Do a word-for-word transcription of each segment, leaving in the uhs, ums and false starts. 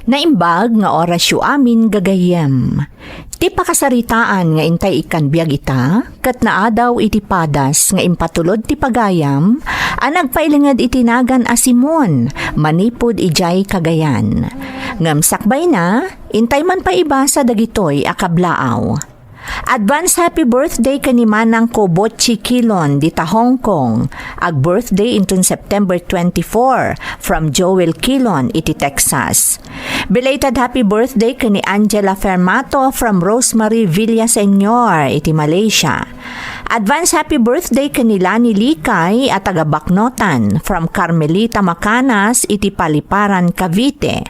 Naimbag nga orasyo amin gagayyem. Ti pakasaritaan nga intay ikkan biag ita, ket naadaw iti padas nga impatulod ti pagayam a nagpailinged iti nagan a Simon manipud idiay Cagayan. Ngem sakbayna, intay man pay ibasa dagitoy a kablaaw. Advance happy birthday ken ni Manang ko Bocchi Kilon dita Hong Kong. Ag-birthday inton September twenty-four from Joel Kilon iti Texas. Belated happy birthday ken ni Angela Fermato from Rosemary Villaseñor iti Malaysia. Advance happy birthday ken ni Lani Likay a taga Baknotan from Carmelita Macanas iti Paliparan, Cavite.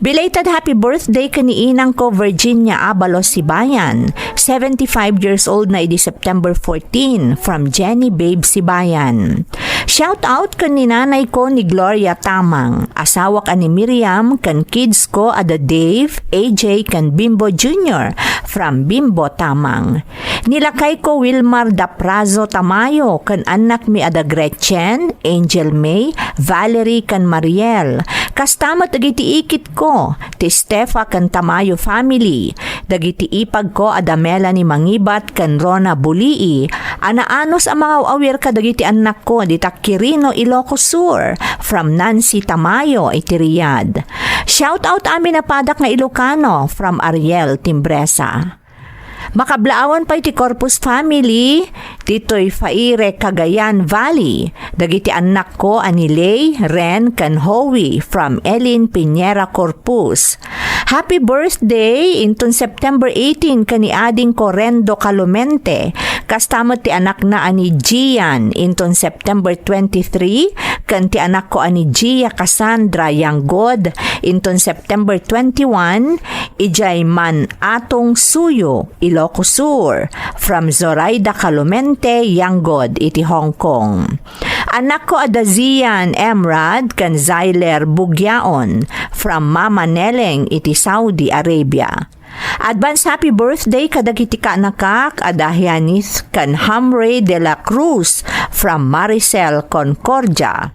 Belated happy birthday ken ni inang ko Virginia Abalos Sibayan, seventy-five years old na idi September fourteen, from Jenny Babe Sibayan. Shout out ken ni nanay ko ni Gloria Tamang, asawak a ni Miriam, ken kids ko a da Dave, A J, ken Bimbo Junior, from Bimbo Tamang. Ni lakay ko Wilmar Daprazo Tamayo ken annakmi a da Gretchen, Angel May, Valerie, ken Mariel. Kasta met dagiti ikit ko, ti Stefa ken Tamayo family, dagiti ipag ko a da Melanie Mangibat ken Rona Bulii, a naanus a mangaw-awir kadagiti annakko dita Quirino, Ilocos Sur, from Nancy Tamayo iti Riyadh. Shout out amin a padak nga Ilocano, from Ariel Timbresa. Makablaawan pay ti Corpus family, ditoy Faire, Cagayan Valley, dagiti annakko a ni Lay, Ren, ken Howie from Elin Piñera Corpus. Happy birthday inton September eighteen ken ni ading ko Rendo Calumente, kasta met ti anakna a ni Gian inton September twenty-three, ken ti anakko a ni Gia Cassandra Yanggod inton September twenty-one, idiay Man Atong Suyo, Ilocos Sur, from Zoraida Calumente Yanggod iti Hong Kong. Anakko a da Zian Emrad ken Zyler Bugyaon from Mama Neleng iti Saudi Arabia. Advance happy birthday kadagiti kaanakak a da Hianis ken Hamre de la Cruz from Maricel Concordia.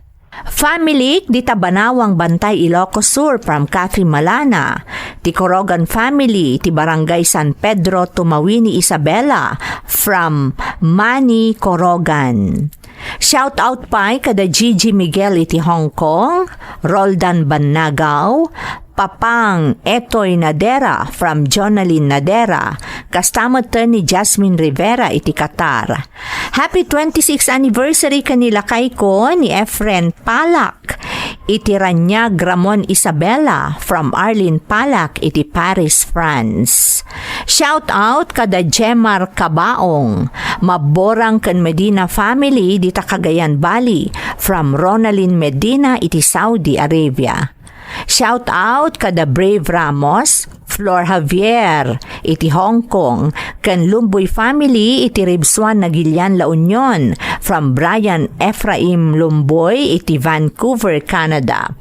Family, dita Banawang Bantay, Ilocos Sur, from Cathy Malana. Ti Corogan family, ti Barangay San Pedro, Tumawini, Isabela, from Manny Corogan. Shout out pay kada Gigi Miguel iti Hong Kong, Roldan Bannagaw, Papang Etoy Nadera from Jonalyn Nadera, kasta met ni Jasmine Rivera iti Qatar. Happy twenty-sixth anniversary ken ni lakay ko ni Efren Palak iti Raniag, Ramon Isabela from Arlene Palak iti Paris, France. Shout out kada Jemar Kabaong, Maborang ken Medina family dita Cagayan Valley from Ronaldin Medina iti Saudi Arabia. Shout out kada Brave Ramos, Flor Javier iti Hong Kong, ken Lumboy family iti Ribsuan, Nagilian, La Union, from Brian Ephraim Lumboy iti Vancouver, Canada.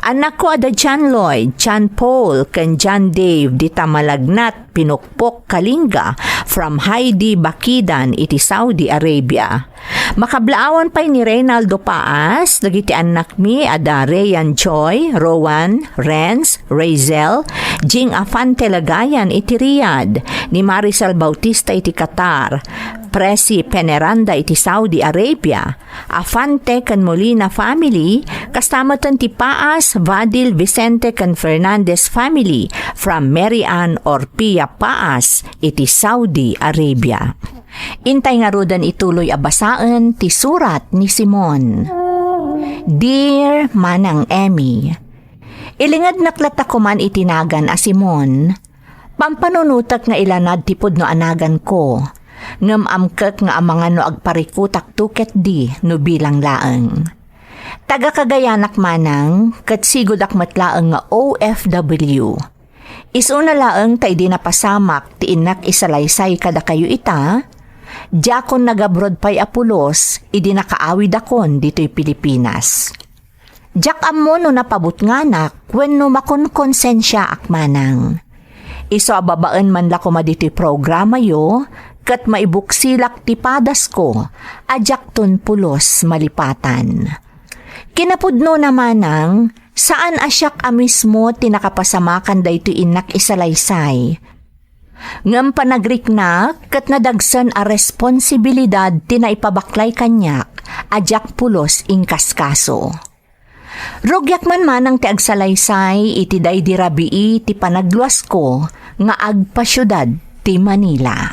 Annakko a da John Lloyd, John Paul, ken John Dave dita Malagnat, Pinukpok, Kalinga, from Heidi Bakidan iti Saudi Arabia. Makablaawan pay ni Reynaldo Paas dagiti annakmi a da Rayan Joy, Rowan, Renz, Razel, Jing Afante Lagayan iti Riyadh, ni Maricel Bautista iti Qatar, Presi Peneranda iti Saudi Arabia, Afante ken Molina family, kasta met ti Paas, Vadil, Vicente ken Fernandez family from Mary Ann Orpia Paas iti Saudi Arabia. Intay ngaruden ituloy a basaen ti surat ni Simon. Dear Manang Emmy, ilingednak latta koman iti nagan a Simon. Pampanunotek nga ilanad ti pudno a naganko, ngem amkek nga amangan no agparikutakto ketdi no bilang laeng. Taga Cagayanak manang, ket sigudak met laeng nga O F W. Isuna laeng ta idi napasamak ti innak isalaysay kadakayo ita, diakon nagabroad pay a pulos idi nakaawidakon ditoy Pilipinas. Diak ammo no napabutnganak wenno makonkonsensiaak manang. Isu a babaen man la koma ditoy programayo, ket maibuksilak ti padasko a diakton pulos malipatan. Kinapudnona manang, Saan a siak a mismo ti nakapasamakan daytoy innak isalaysay. Ngem panagriknak ket nadagsen a responsibilidad ti naipabaklay kaniak a diak pulos inkaskaso. Rugiak man manang ti agsalaysay iti daydi rabii ti panagluasko nga agpasiudad ti Manila.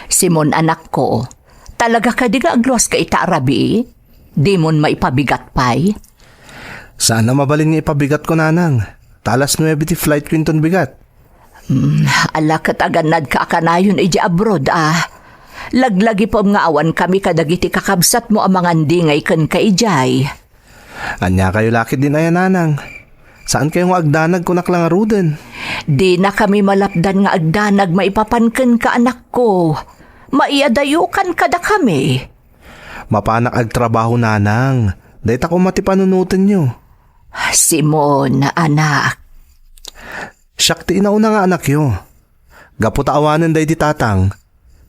Simon, anakko, talaga kadi nga agluaska ita a rabii? Dimon maipabigat pay? Saan a mabalin nga ipabigatko, nanang. Ta alas nuebe ti flight ko inton bigat. Hmm, ala ket agannadka a kanayon idiay abroad, ah. Laglagipem nga awan kami kadagiti kakabsatmo a mangandingay kenka idiay. Ania kayo lakit din aya, nanang? Saan kayo nga agdanag kunak la ngaruden? Dina kami malapdan nga agdanag maipapan kenka, anakko. Maiadayokan kadakami. Mapanak agtrabaho, nanang. Dayta koma ti panunotenyo. Simon, anak. Siak ti inauna nga anakyo. Gapu ta awanen daydi tatang,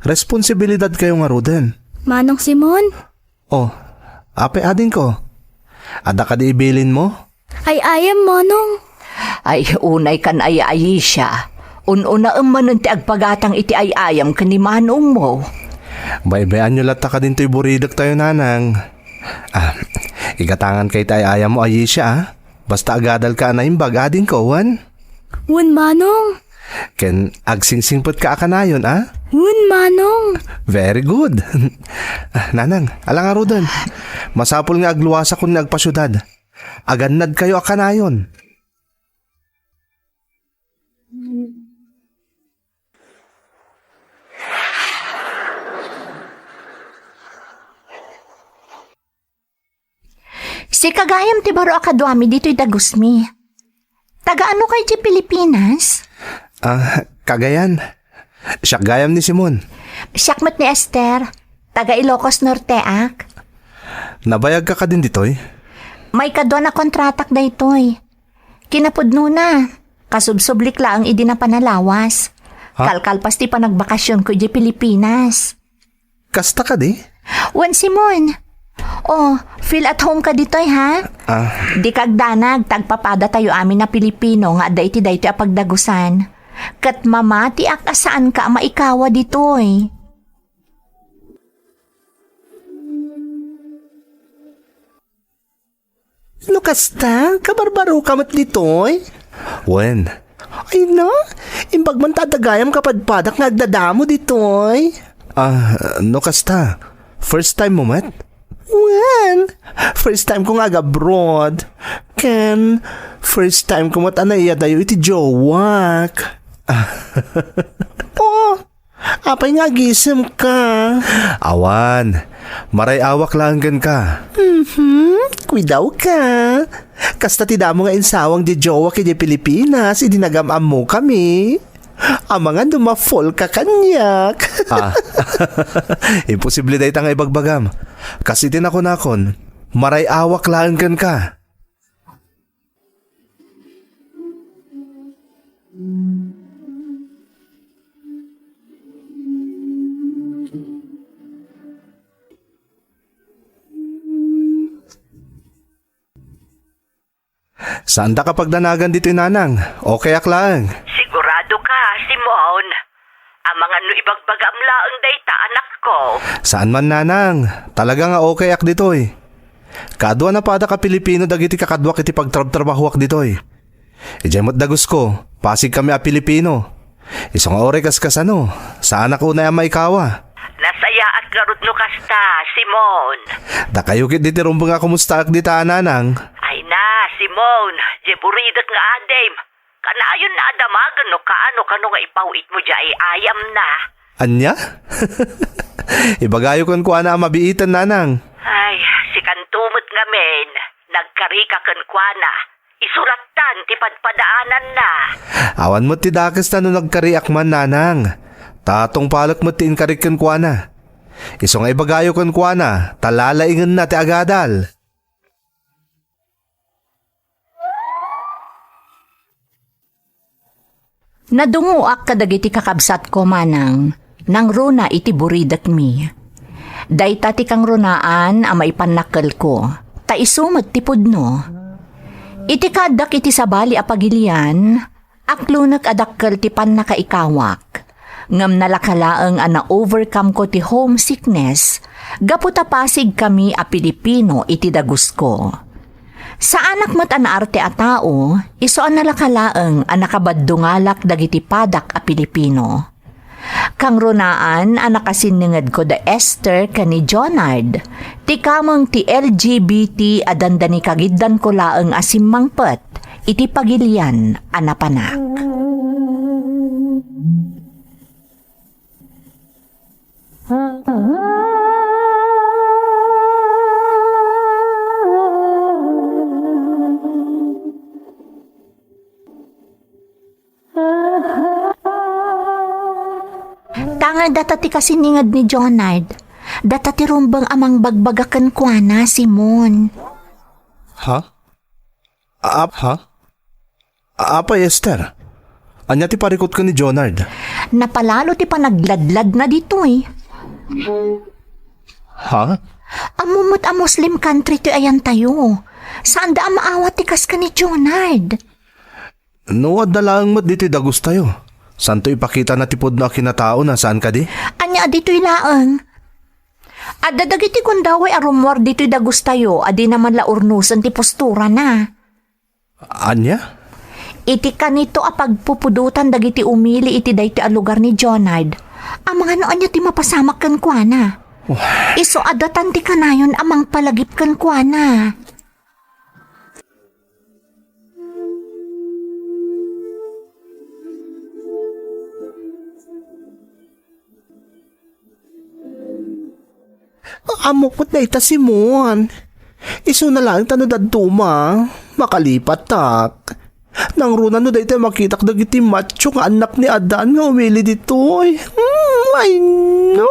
responsibilidad kayo ngaruden. Manong Simon? Oh, apay adingko? Adda kadi ibilinmo? Ay-ayam, Manong. Ay, unay kan aya, Ayesha. Un-unaem manen ti agpagatang iti ay-ayam ken ni manongmo. Baybay-anyo latta kadintoy buridek tayo, nanang. Ah, igatangan kay ti ay-ayammo, Ayesha, ah. Basta agadalka a naimbag, adingko, wen? Wen, Manong. Ken agsingsingpetka a kanayon, a? Wen, Manong. Very good. Ah, nanang, ala ngaruden. Masapul nga agluasakon nga agpasiudad. Agannadkayo a kanayon. Sika gayam ti baro a kaduami ditoy dagusmi. Taga ano kayo ti Pilipinas? Ah, kagayan. Siak gayam ni Simon. Siak met ni Esther. Taga Ilocos Norteak. Nabayagka kadin ditoy? Maikadua a kontratak daytoy. Kinapudnona, kasubsublik laeng idi napan a lawas. Ha? Kalkalpas ti panagbakasionko idiay Pilipinas. Kasta kadi? Wen, Simon. Oh, feel at home ka ditoy, ha? Ah. Dika agdanag, ta agpapadatayo amin a Pilipino nga adda iti daytoy a pagdagusan. Ket mamatiak a saanka a maikawa ditoy. No kasta, kabarbaroka met ditoy? Wen. Ay na, imbag man ta adda gayam kapadpadak nga agdadamo ditoy. Ah, no kasta, first time mo met? Wen, first time ko nga ag-abroad. Ken, first time ko met a naiyadayo iti jowak. Oh, apay nga agisemka? Awan. Maray-awak laeng kenka. Mhm. Kuidawka. Kasta ti damo nga insawang di jowak idiay Pilipinas idi nagam-ammokami. Amangan no ma-fall ka kaniak. Ah. Imposible dayta nga ibagbagam. Kas iti nakunakon, maray-awak laeng kenka. Saanda ka pagdanagan ditoy, nanang. Okay ak laeng. Sigurado ka, Simon? Amangan no ibagbagam laeng dayta, anakko. Saan man, nanang. Talaga nga okay ak ditoy. Kaadua na padak a Pilipino dagiti kakaduak iti pagtrabtrabahoak ditoy. Idiay met dagusko, pasigkami a Pilipino. Isu nga uray kaskasano, saanak unay a maikawa. Nasayaat ngarud no kasta, Simon. Dakayo ketdi ti rumbeng a kumustaak dita, nanang. Ay na, Simon, diay buridek nga adim. Kanayon na a damagen no kaano kano nga ipaw-itmo diay ay-ayamna. Ania? Ibagayo kenkuana a mabiiten, nanang. Ay, sikanto met ngamin, nagkarika kenkuana. Isurattan ti padpadaananna. Awan met ti dakes ta no nagkariak man, nanang. Ta tungpalek met ti inkarik kenkuana. Isu nga ibagayo kenkuana, ta lalaingenna ti agadal. Nadungoak kadagiti kakabsatko, manang, nangruna iti buridekmi. Dayta ti kangrunaan a maipannakkelko. ta isu met ti pudno. Iti kaaddak iti sabali a pagilian, aklonek a dakkel ti pannakaikawak. Ngem nalaka laeng a na-overcome ko ti homesickness gapu ta pasigkami a Pilipino iti dagusko. Saanak met a naarte a tao, isu a nalaka laeng a nakabaddungalak dagiti padak a Pilipino. Kangrunaan a nakasinningedko da Esther ken ni Jonard, ti kameng ti L G B T a dandani kagiddanko laeng a simmangpet iti pagilian a napanak. Tangay data ti kasininged ni Jonard. Data ti rumbeng a mangbagbaga kenkuana, Simon. Ha? Aap, ha? Apay, Esther? Ania ti parikutko ni Jonard? Napalalo ti panagladladna ditoy. Ha? Ammo met a Muslim country ti ayantayo. Saanda a maawat ti kas ken ni Jonard. No, adda laeng met ditoy dagustayo. Santo ipakitana ti pudno a kinataona, saan kadi? Ania a ditoy laeng? Adda dagiti gundaway a rummuar ditoy dagustayo a dina man la urnosen ti posturana. Ania? Iti kanito a pagpupudotan dagiti umili iti daytoy a lugar ni Jonard, amangan no ania ti mapasamak kenkuana. Wah. Isu a datan ti kanayon a mangpalagip kenkuana. Ammok met dayta, Simon. Isuna laeng ta no dadduma, makalipatak. Nangruna no dayta makitak dagiti macho nga annak ni Adan nga umili ditoy. Mm, ay, no.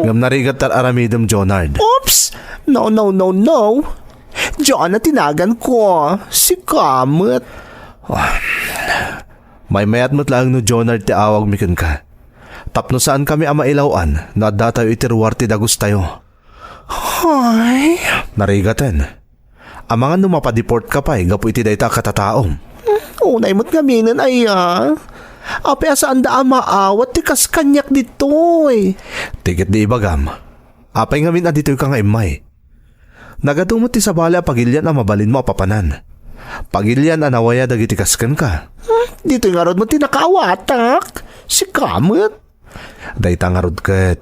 Ngem narigat ti ar-aramidem, Jonard. Oops! No, no, no, no. Jonah ti naganko. Sika met. Ah, maymayat met laeng no Jonard ti awagmi kenka. Tapno saankami a mailaw-an no addatayo iti ruar ti dagustayo. Hay. Narigaten. Amangan no mapadeportka pay gapu iti dayta a katataom. Hmm, unay met ngaminen aya. Apay a saanda a maawat ti kas kaniak ditoy? Ti ketdi ibagam. Apay ngamin a ditoyka nga immay? Nagadu met ti sabali a pagilian a mabalinmo a papanan. Pagilian a nawaya dagiti kas kenka. Hmm, ditoy ngarud met ti nakaawatak. Sika met. Dayta ngarud ket.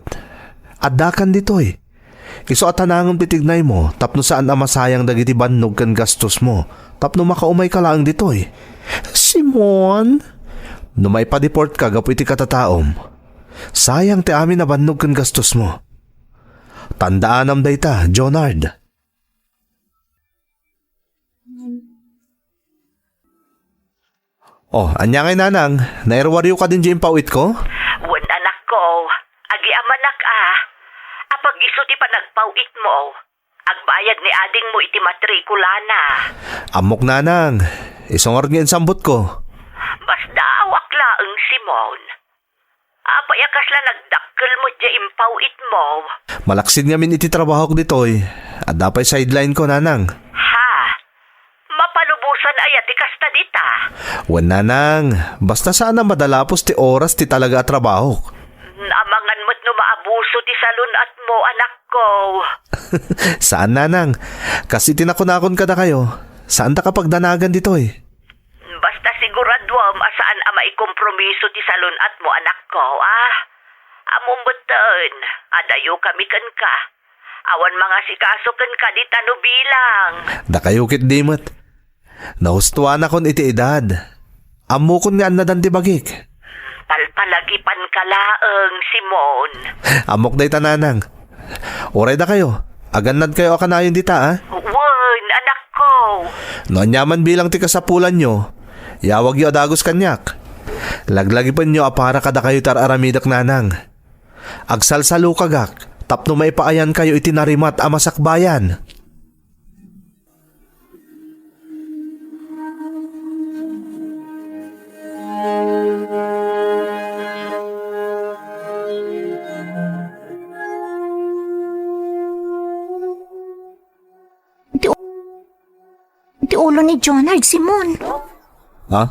Addakan ditoy. Isu a tanangem ti tignaymo tapno saan a masayang dagiti bannog ken gastosmo tapno makaumayka laeng ditoy. Simon? No maipadeportka gapu iti katataom, sayang ti amin a bannog ken gastosmo. Tandaanam dayta, Jonard. Oh, ania ngay, nanang? Nairuaryo kadin diay impaw-itko? Wen, anakko. Agyamanak a. Apag isu ti panagpaw-itmo. Agbayad ni adingmo iti matrikulana. Ammok, nanang. Isu ngarud nga insambutko. Basta awaak laeng, Simon. Apay a kasla nagdakkel met diay impaw-itmo? Malaksid ngamin iti trabahok ditoy. Adda pay sideline ko, nanang. Ha? Mapalubosan aya ti kasta dita? Wen, nanang. Basta saan a madalapos ti oras ti talaga a trabahok. Amangan met no maabuso ti salun-atmo, anakko. Saan, nanang. Kas iti nakunakon kadakayo, saanta a pagdanagan ditoy. Basta siguraduam a saan a maikompromiso ti salun-atmo, anakko, a? Ammom metten, adayokami kenka. Awan mangasikaso kenka dita no bilang. Dakayo ketdi met. Nahustuanakon iti edad. Ammokon nga annadan ti bagik. Palpalagipanka laeng, Simon. Ammok dayta, nanang. Uray dakayo, agannadkayo a kanayon dita, a? Wen, anakko. No aniaman bilang ti kasapulanyo, yawagyo a dagus kaniak. Laglagipenyo a para kadakayo ti ar-aramidek, nanang. Agsalsalukagak tapno maipaayankayo iti narimat a masakbayan. Jonard, Simon. Ha?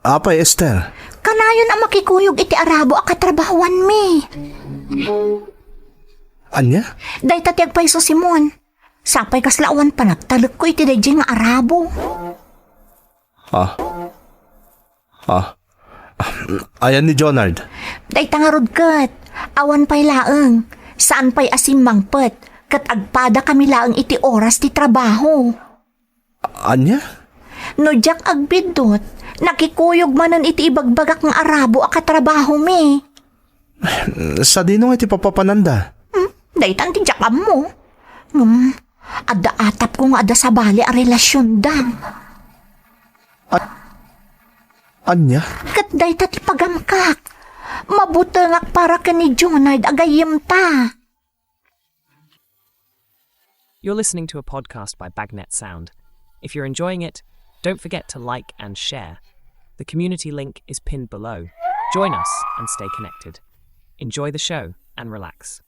Apay, Esther? Kanayon a makikuyog iti arabo a katrabahuanmi. Ania? Dayta ti agpayso, Simon. Sapay kasla awan panagtalekko iti daydiay nga arabo. Ah. Ah. Ayan ni Jonard? Dayta ngarud ket, awan pay laeng. Saan pay a simmangpet, ket agpadakami laeng iti oras ti trabaho. Ania? No diak agbiddut, nakikuyog manen iti ibagbagak nga arabo a katrabahomi. Sadino nga iti papapananda? Hmm? Daytan ti diak ammo. Ngem, adda atapko nga adda sabali a relasionda. A-, ania? Ket dayta ti pagamkak. Mabutengak para ken ni Jonard a gayyemta. You're listening to a podcast by Bagnet Sound. If you're enjoying it, don't forget to like and share. The community link is pinned below. Join us and stay connected. Enjoy the show and relax.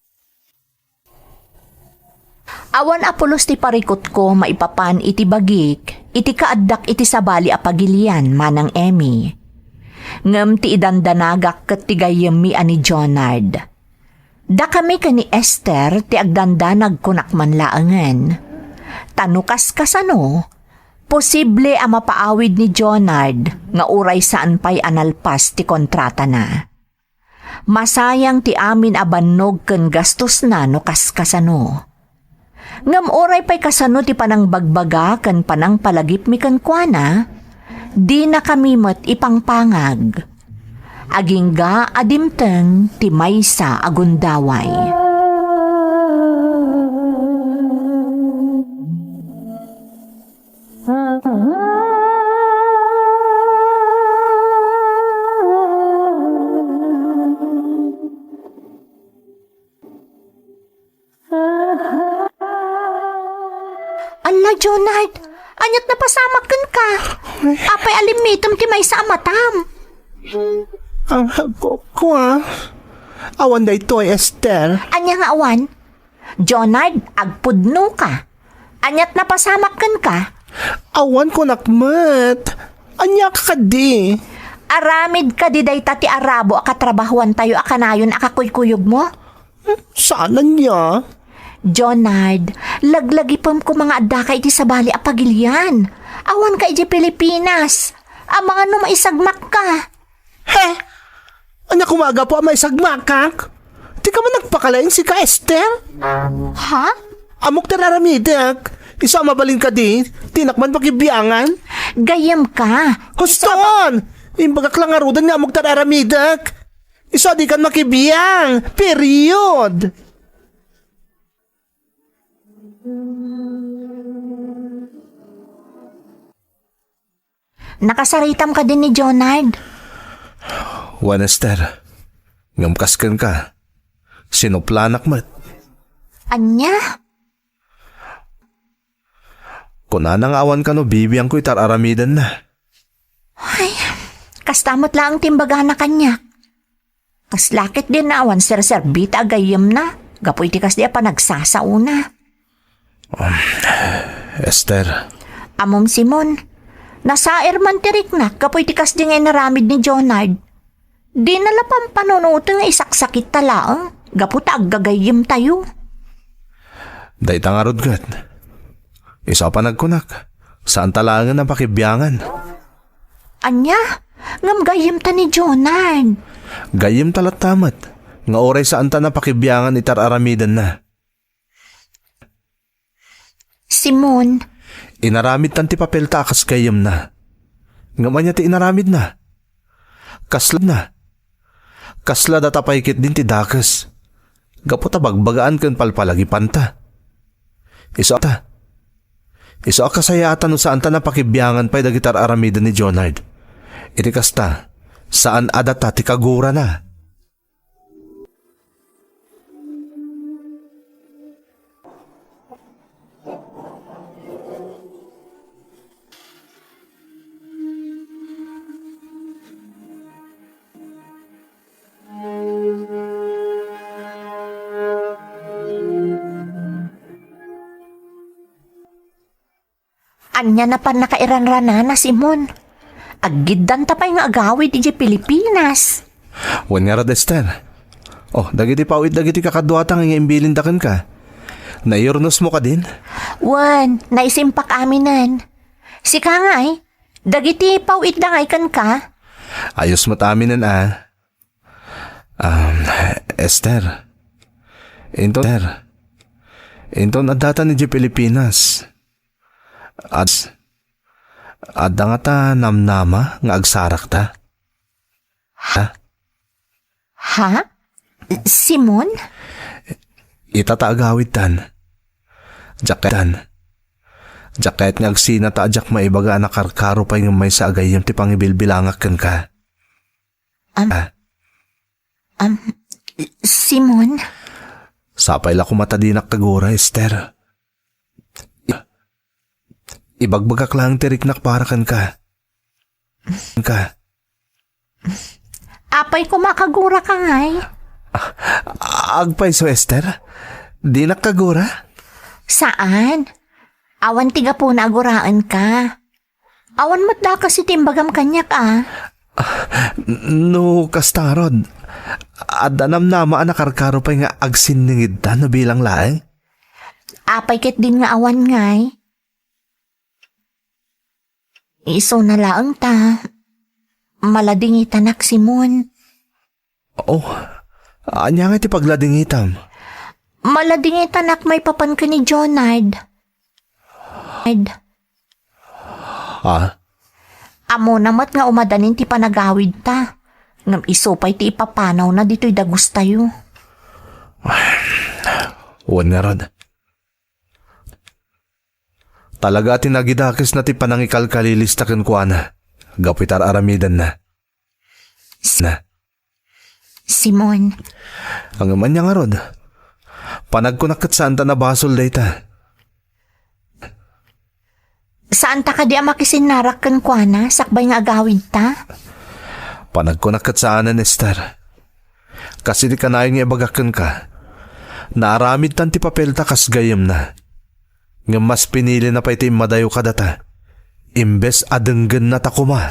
Awan a pulos ti parikutko maipapan iti bagik, iti kaaddak iti sabali a pagilian, Manang Emmy. Ngem ti idandanagak ket ti gayyemmi a ni Jonard. Dakami ken ni Esther ti agdandanag kunak man laengen. Ta no kaskasano, posible a mapaawid ni Jonard nga uray saan pay a nalpas ti kontratana. Masayang ti amin a bannog ken gastosna no kaskasano. Ngem uray pay kasano ti panangbagbaga ken panangpalagipmi kenkuana, dinakami met ipangpangag. Agingga a dimteng ti maysa a gundaway. Alla, Jonard, ania't napasamak kenka? Apay a limmitem ti maysa a matam? Ang hagkok ko, ah. Awan daytoy, Esther. Ania nga awan? Jonard, agpudnoka. Ania't napasamak kenka? Awan kunak met. Ania ka kadi? Aramid kadi dayta ti arabo a katrabahuantayo a kanayon a kakuykuyogmo? Saan ania? Jonard, laglagipem koma nga addaka iti sabali a pagilian. Awanka idiay Pilipinas. Amangan no maisagmakka. He? Ania koma a gapu a maisagmakak? Dika man nagpakalaing sika, Esther? Ha? Ammok ti ar-aramidek. Isu a mabalin kadi, dinak man pakibiangan. Gayyemka. Huston! Imbagak la ngaruden nga ammok ti ar-aramidek. Isu a dikan makibiang. Period. Nakasaritam kadi ni Jonard? Wen, Esther. Ngem kas kenka, sinuplanak met. Ania? Kunana nga awan kano bibiangko iti ar-aramidenna. Ay, kasta met laeng ti imbagana kaniak. Kasla ketdin a awan serserbita a gayyemna gapu iti kasdi a panagsasaona. Um, Esther. Ammom, Simon, nasaer man ti riknak gapu iti kasdi nga inaramid ni Jonard. Dina la pampanunoten nga isaksakitta laeng gapu ta aggagayyemtayo. Dayta ngarud ket, isu a panagkunak, saanta laengen a pakibiangan. Ania? Ngem gayyemta ni Jonard. Gayyemta latta met nga uray saanta a pakibiangan iti ar-aramidenna. Simon. Inaramidtan ti papelta a kas gayyemna. Ngem ania ti inaramidna? Kasla na. Kasla data pay ketdin ti dakes. Gapu ta bagbagaan ken palpalagipanta. Isu a ta. Isu a kasayaatan no saanta a pakibiangan pay dagiti ar-aramiden ni Jonard. Iti kasta, saan a data ti kagurana. Ania napan nakairanranana, Simon? Aggiddanta pay nga agawid idiay Pilipinas. Wen ngarud, Esther. Oh, dagiti paw-it dagiti kakaduata nga imbilinda kenka. Naiyurnosmo kadin? Wen, naisimpak aminen. Sika ngay, dagiti paw-itda ngay kenka? Ayos met aminen a. Um, Esther. Inton, Esther. Inton addatan idiay Pilipinas. Ad-, adda ngata namnama nga agsarakta? Ha? Ha? Simon? Ita ta agawidtan. Diak kayat, diak kayat nga agsina ta diak maibaga a nakarkaro pay ngem maysa a gayyem ti pangibilbilangak kenka. Am-, Ah. am, Simon? Sapay la koma ta dinak kagura, Esther. I-, ibagbagak laeng ti riknak para kenka. Kenka. Apay koma kaguraka ngay? Ah, agpayso, Esther? Dinak kagura? Saan? Awan ti gapuna a guraenka. Awan met dakes iti imbagam kaniak a. Ah, n-, no kasta ngarud, adda namnama a nakarkaro pay nga agsinningedta no bilang laeng? Apay ketdin nga awan ngay? Isuna laeng ta maladingitanak, Simon. Oh, ania ngay ti pagladingitam? Maladingitanak maipapan ken ni Jonard. Ed. Ha? Ammona met nga umadanin ti panagawidta, ngem isu pay ti ipapanawna ditoy dagustayo. Wen ngarud. Talaga ti nagidakesna ti panangikalkalilista kenkuana gapu iti ar-aramidenna. Na. Simon. Ngem ania ngarud? Panagkunak ket saanta a basol dayta. Saanta kadi a makisinnarak kenkuana sakbay nga agawidta? Panagkunak ket saanen, Esther. Kas iti kanayon nga ibagak kenka, naaramidtan ti papelta kas gayyemna. Ngem mas pinilina pay ti immadayo kadata, imbes a denggennata koma.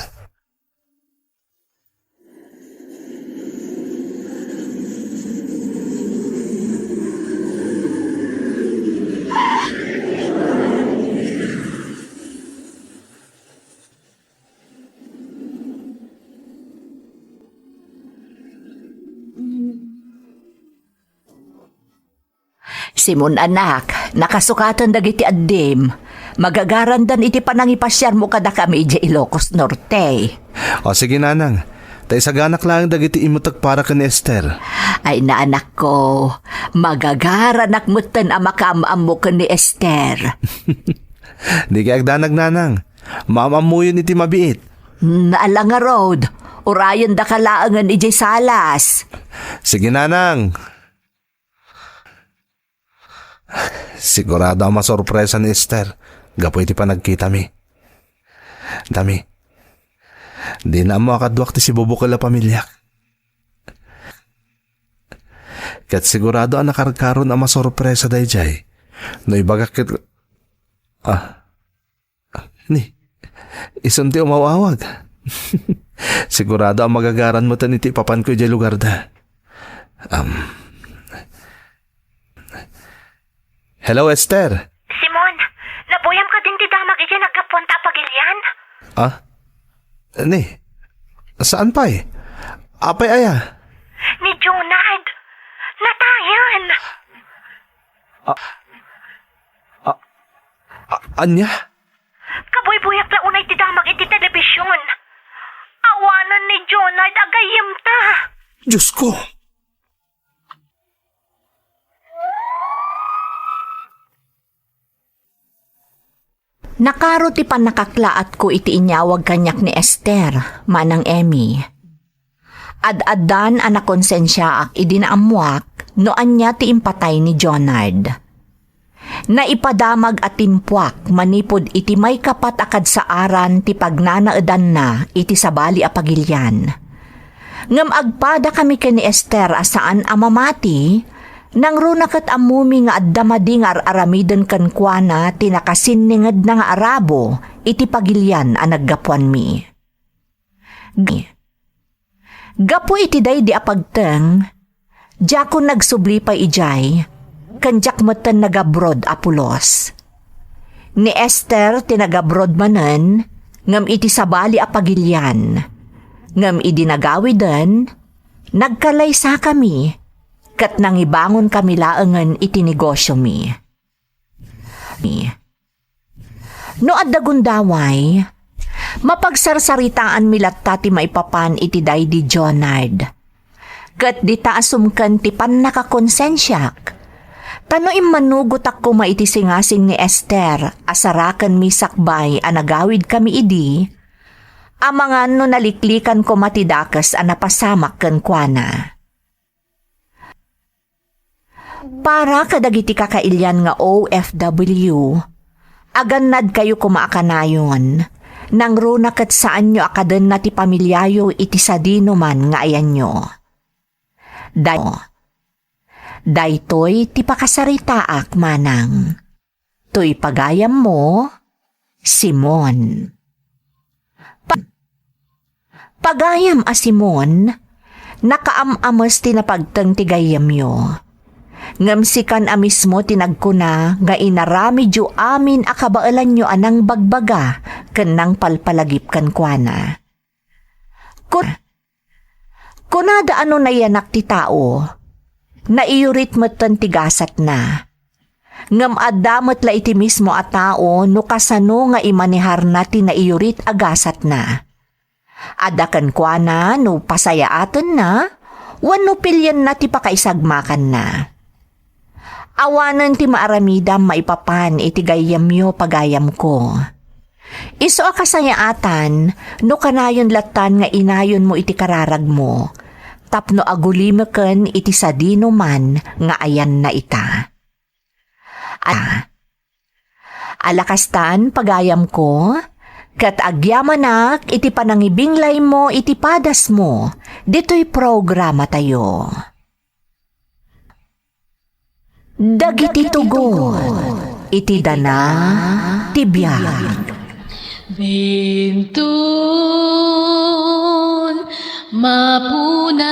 Simon, anak, nakasukaten dagiti addim. Magagarandan iti panangipasiarmo kadakami idiay Ilocos Norte. O, sige, nanang. Ta isaganak laeng dagiti imutek para ken ni Esther. Ay, naanakko, magagaranak metten a makaam-ammo ken ni Esther. Dika agdanag, nanang. Maam-ammoyon iti mabiit. Naala ngarud, urayendaka laengen idiay salas. Sige, nanang. Sigurado a masorpresa ni Esther gapu iti panagkitami. Dami. Dina ammo a kaduak ti sibubukel a pamiliak. Ket sigurado a nakarkaron a masorpresa daydiay no ibagak ket, ah, Ni, isun ti umaw-awag. Sigurado a magagaran metten iti ipapanko idiay lugarda. Um, hello, Esther. Simon, nabuyam kadin ti damag idiay naggapuanta a pagilian? Ah? Ni, saan pay? Apay aya? Ni Jonard. Natayen. Ah, ah, ah, ania? Kabuybuyak la unay ti damag iti telebision. Awanen ni Jonard a gayyemta. Diosko! Nakaro ti pannakaklaatko iti inyawag kaniak ni Esther, Manang Emmy. Ad-addan a nakonsensiaak idi naammoak no ania ti impatay ni Jonard. Naipadamag a timpuak manipud iti maikapat a kadsaaran ti pagnanaedanna iti sabali a pagilian. Ngem agpadakami ken ni Esther a saan a mamati, Nangruna ket ammomi nga adda madi nga ar-aramiden kenkuana ti nakasinningedna nga arabo iti pagilian a naggapuanmi. Gapu iti daydi a pagteng, diakon nagsubli pay idiay, ken diak metten nagabroad a pulos. Ni Esther ti nagabroad manen, ngem iti sabali a pagilian. Ngem idi nagawiden, nagkalaysakami, ket nangibangonkami laengen iti negosiomi. No adda gundaway, mapagsarsaritaanmi latta ti maipapan iti daydi Jonard. Ket dita a sumken ti pannakakonsensiak. Ta no immanugotak koma iti singasing ni Esther a sarakenmi sakbay a nagawidkami idi, amangan no naliklikan koma ti dakes a napasamak kenkuana. Para kadagiti kakailian nga O F W, agannadkayo koma a kanayon, nangruna ket saanyo a kadenna ti pamiliayo iti sadinoman nga ayanyo. Day-, daytoy ti pakasaritaak, manang. Toy pagayammo, Simon. Pa-, pagayam a Simon, nakaam-ames ti napagteng ti gayyemyo. Ngem sikan a mismo ti nagkuna nga inaramidyo amin a kabaelanyo a nangbagbaga ken nangpalpalagip kenkuana. Kun-, kunada a no nayanak ti tao, naiyurit metten ti gasatna. Ngem adda met la iti mismo a tao no kasano nga imaneharna ti naiyurit a gasatna. Adda kenkuana no pasayaatenna wenno pilienna ti pakaisagmakanna. Awanen ti maaramidam maipapan iti gayyemyo, pagayamko. Isu a kasayaatan no kanayon lattan nga inayonmo iti kararagmo, tapno agulimeken iti sadinoman nga ayanna ita. A-, ala kastan, pagayamko, ket agyamanak iti panangibinglaymo iti padasmo ditoy programatayo. Dagiti tugot iti dana ti biag. Bintun, mapunas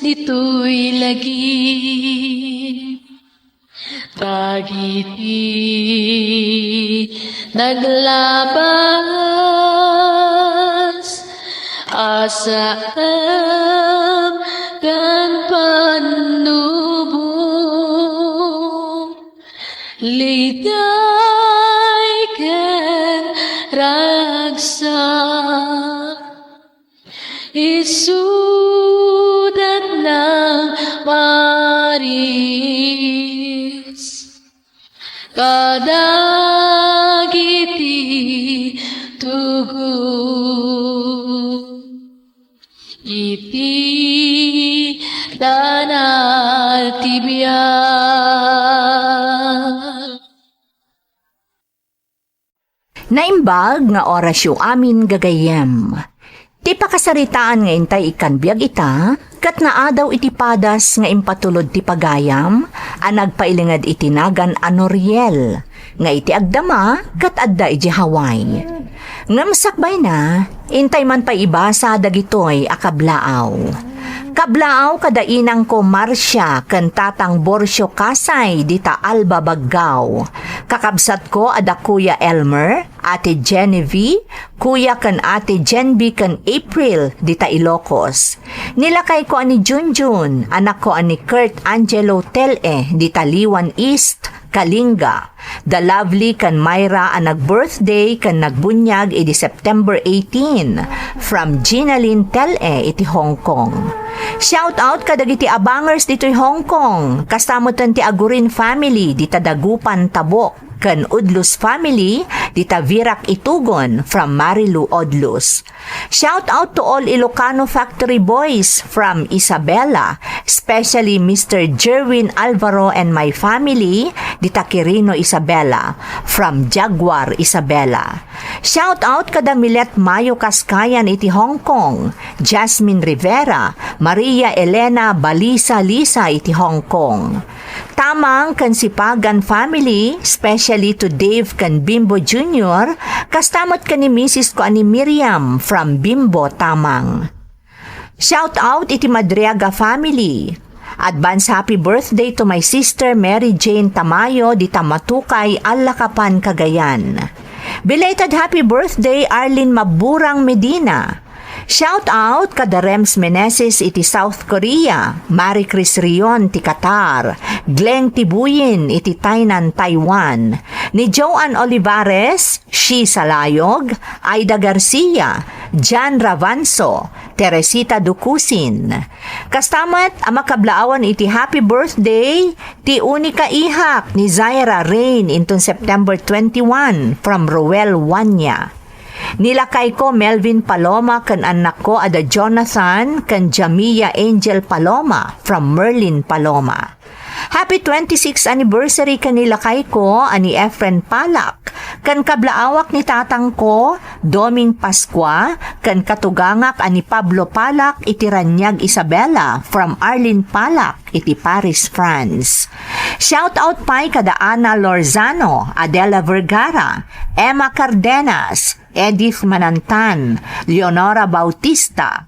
ditoy lagip. Dagiti naglabas, asam ken pannubo, liday ken ragsak. Isudat nang maris kadagiti tugot iti dana ti biag. Naimbag nga orasyo amin, gagayyem. Ti pakasaritaan nga intay ikkan biag ita, ket naadaw iti padas nga impatulod ti pagayam a nagpailinged iti nagan a Noriel, nga iti agdama ket adda iti Hawaii. Ngem sakbayna, intay man pay ibasa dagitoy a kablaaw. Kablaaw kada inangko Marcia ken tatang Borcio Kasay dita Alba, Baggao. Kakabsatko a da Kuya Elmer, Ate Genevieve, Kuya ken Ate Jenby ken April dita Ilocos. Ni lakayko a ni Junjun, anakko a ni Kurt Angelo Tel-e dita Liwan East, Kalinga. Da Lovely ken Myra a nag-birthday ken nagbunyag idi September eighteen, from Ginaline Tel-e iti Hong Kong. Shout out kadagiti abangers ditoy Hong Kong, kasta metten ti Agurin family dita Dagupan, Tabuk. ken Udlus family, dita Virac Itugon from Marilu Odlus. Shout out to all Ilocano Factory Boys from Isabela, especially Mister Jerwin Alvaro and my family, dita Quirino, Isabela, from Jaguar, Isabela. Shout out kada Milet Mayo Kaskayan iti Hong Kong, Jasmine Rivera, Maria Elena Balisa Lisa iti Hong Kong. Tamang ken Sipagan family, especially to Dave ken Bimbo Junior, kasta met ken ni misis ko a ni Miriam from Bimbo Tamang. Shout out iti Madriaga family. Advance happy birthday to my sister Mary Jane Tamayo dita Matukay, Alakapan, Cagayan. Belated happy birthday, Arlene Maburang Medina. Shout out kada Rems Meneses iti South Korea, Marie Chris Rion ti Qatar, Gleng Tibuyin iti Tainan, Taiwan, ni Joan Olivares, Shi Salayog, Aida Garcia, Jan Ravanso, Teresita Ducusin. Kasta met a makablaawan iti happy birthday ti unika ihak ni Zaira Rain inton September twenty-one from Roel Wanya. Ni lakayko Melvin Paloma ken annakko a da Jonathan ken Jamia Angel Paloma from Merlin Paloma. Happy twenty-sixth anniversary ken ni lakayko a ni Efren Palak, ken kablaawak ni tatangko, Doming Pascua, ken katugangak a ni Pablo Palak iti Raniag, Isabela, from Arlene Palak iti Paris, France. Shout out pay kada Ana Lorzano, Adela Vergara, Emma Cardenas, Edith Manantan, Leonora Bautista,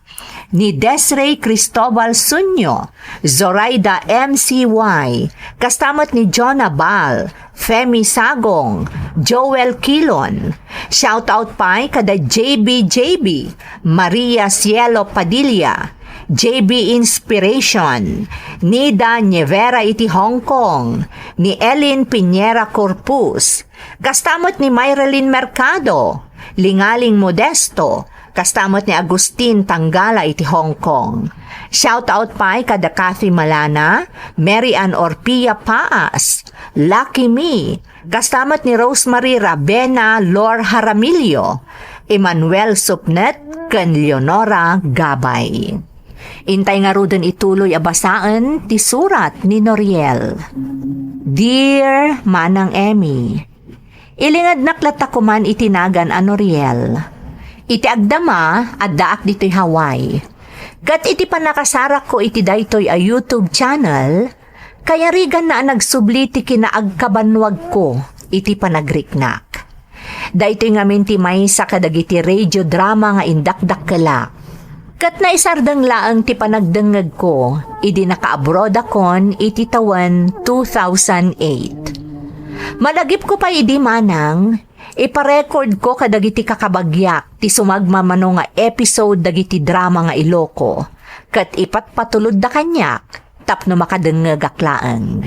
ni Desrey Cristobal Sunyo, Zoraida M C Y, kasta met ni Jonah Bal, Femi Sagong, Joel Kilon. Shout out pay kada J B J B, Maria Cielo Padilla, J B Inspiration, Nida Nievera iti Hong Kong, ni Elin Piñera Corpus, kasta met ni Mayrelyn Mercado, Lingaling Modesto, kasta met ni Agustin Tanggala iti Hong Kong. Shout out pay kada Kathy Malana, Mary Ann Orpia Paas, Lucky Me, kasta met ni Rosemary Ravena, Lor Jaramillo, Emmanuel Supnet, ken Leonora Gabay. Intay ngaruden ituloy a basaen ti surat ni Noriel. Dear Manang Emmy, ilingednak latta koman iti nagan a Noriel. Iti agdama, addaak ditoy Hawaii. Ket iti pannakasarakko iti daytoy a YouTube channel, kayariganna a nagsubli ti kinaagkabannuagko iti panagriknak. Daytoy ngamin ti maysa kadagiti radio drama nga indakdakkelak. Ket naisardeng laeng ti panagdengngegko idi naka-abroadakon iti tawen two thousand eight. Malagipko pay idi manang, iparecordko kadagiti kakabagiak ti sumagmamano nga episode dagiti drama nga Iloko, ket ipatpatulodda kaniak tapno makadengngegak laeng.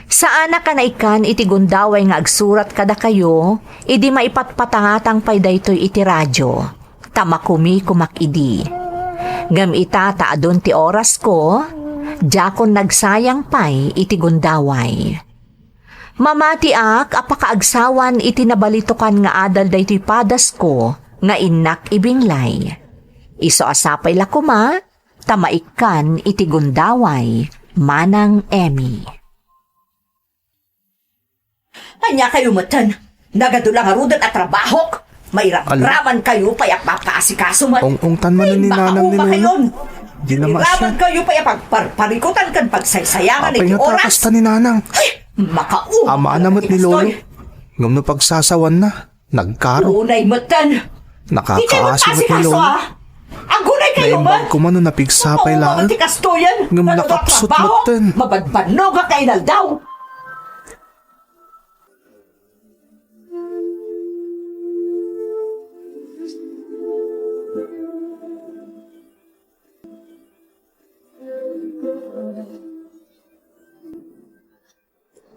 Saanak a naikkan iti gundaway nga agsurat kadakayo idi maipatpatangatang pay daytoy iti radio, ta makumikumak idi. Ngem ita ta adun ti orasko, diakon nagsayang pay iti gundaway. Mamatiak a pakaagsawan iti nabalitokan nga adal daytoy padasko nga innak ibinglay. Isu a sapay la koma ta maikkan iti gundaway, Manang Emmy. Ania kayo metten? Nagadu la ngaruden a trabahok? Mairamraman kayo pay a pakaasikaso met. Ong-ongtan man ni Nanang ni Lolo. Di na maasya. Iraman kayo pay a pagparparikutan ken pagsaysayangan iti oras. Apay nga takas ta ni Nanang. Ay, makauna. Amana met ni Lolo. Ngem no pagsasawan na, nagkaro. Unay metten. Nakakaasi met ni Lolo. Agunay kayo met. Naimbag ko man no napigsa pay laeng. Ngem nakapsut metten. Mabadbannog a kainaldaw.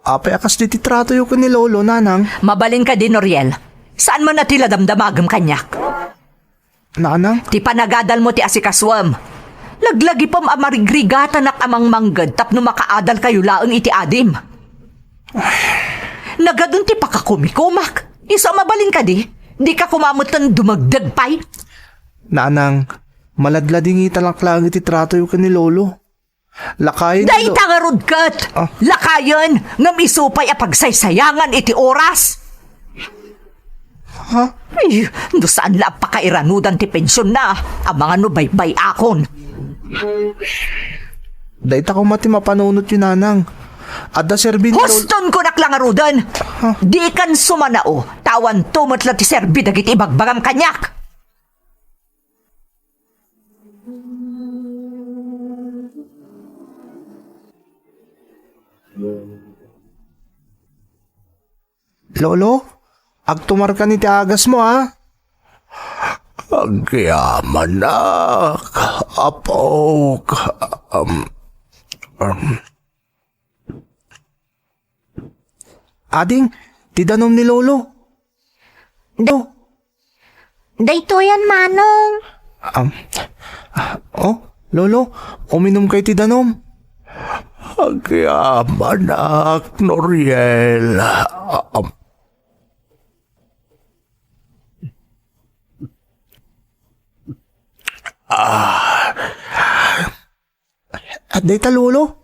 Apay a kasdi ti tratoyo ken ni Lolo, Nanang? Mabalin kadi, Noriel. Saan man a ti la damdamagem kaniak? Nanang? Ti panagadalmo ti asikasuem. Laglagipem a marigrigatanak a mangmangged tapno makaadalkayo laeng iti adim. Nagadun ti pakakumikumak. Isu a mabalin kadi, dika koma metten dumagdeg pay. Nanang, maladladingitanak laeng iti tratoyo ken ni Lolo. Lakayen ni Lo- Dayta ngarud ket! Ah. Lakayen, ngem isu pay a pagsaysayangan iti oras. Ha? Ay, no saan la a pakairanudan ti pensionna, amangan no baybay-akon. Dayta koma ti mapanunotyo, Nanang. Adda serbi ni Lol- Huston ko nak la ngaruden. Ha? Dikan sumanao, ta awanto met la ti serbi dagiti ibagbagam kaniak. Lolo, agtumarkan iti agasmo, a? Agyamanak, apok. Um, um. Ading, ti danom ni Lolo. Da-, daytoyen, Manong. Um, oh, Lolo, uminumkay ti danom. Agyamanak, Noriel. Um, ah, Adda ita, Lolo.